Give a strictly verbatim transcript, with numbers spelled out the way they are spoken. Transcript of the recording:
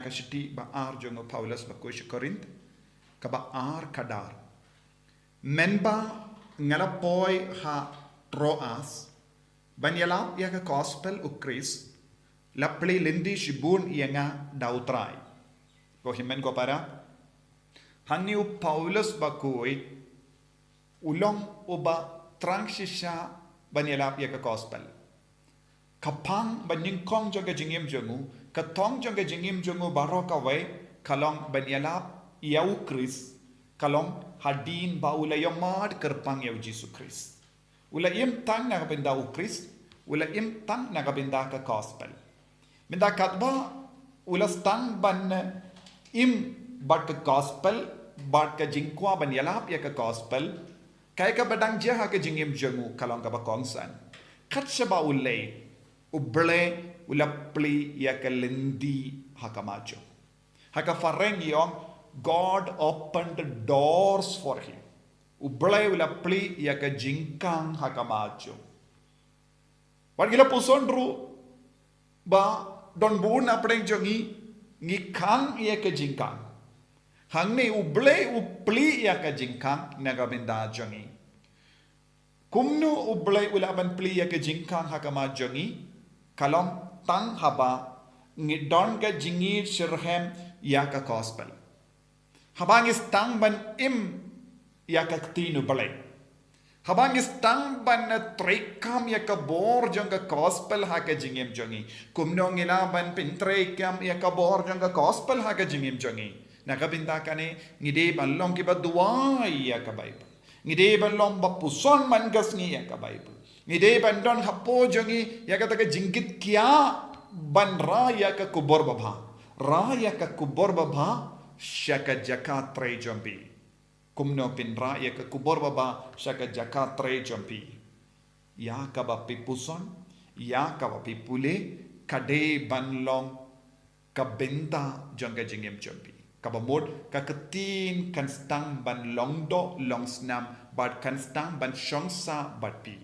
ka shithi ba ar jong u Paulus bakhuid sha Korinth, kaba ar khadar. Mynba nga la poi ha Troas ban ïalap ïa ka gospel u Khrist, la plie lynti shibun ïa nga da u Trai. Ko hynmen ko para, hangne u Paulus bakhuid u long uba thrang shisha ban ïalap ïa ka gospel. Ka phang banyngkong jong ka jingim jong u, ka thong jong ka jingim jong u baroh kawei ka long ban ïalap ïa u Khrist, ka long hadien ba u la ïohmad kyrpang ïa u Jisu Khrist. U la im tang na ka bynta u Khrist, u la im tang na ka bynta ka gospel. Mynta katba u la sdang ban im bad ka gospel, bad ka jingkwah ban ïalap ïa ka gospel, kaei kaba dang jia ha ka jingim jong u ka long kaba kongsan. Kat shaba u leit, U Blei u la plie ïa ka lynti ha ka mar jong u. Ha ka phareng i ong, God opened the doors for him. U Blei u la plie ïa ka jingkhang ha ka mar jong u. Bad ngi la puson ruh ba don bun na pdeng jong ngi, ngi khang ïa ka jingkhang. Hangne U Blei u plie ïa ka jingkhang na ka bynta jong ngi. Kumno U Blei u lah ban plie ïa ka jingkhang ha ka mar jong ngi? Ka long tang haba ngi don ka jingïeit shitrhem ïa ka gospel. Haba ngi sdang ban im ïa ka ktien U Blei. Haba ngi sdang ban treikam ïa ka bor jong ka gospel ha ka jingim jong ngi. Kumno ngi lah ban pyntreikam ïa ka bor jong ka gospel ha ka jingim jong ngi? Na ka bynta kane, ngi dei ban long kiba duwai ïa ka Baibl. Ngi dei ban long ba puson man ka sngi ïa ka Baibl. Ngi dei ban don hapoh jong ngi ïa kata ka jingkit khia ban rah ïa ka khubor babha. Rah ïa ka khubor babha sha ka jaka trei jong phi. Kumno phin rah ïa ka khubor babha sha ka jaka trei jong phi? Ïa kaba phi puson, ïa kaba phi pule, ka dei ban long ka bynta jong ka jingim jong phi. Kaba mut ka ktien kan sdang ban long doh long snam bad kan sdang ban shong sah bad phi.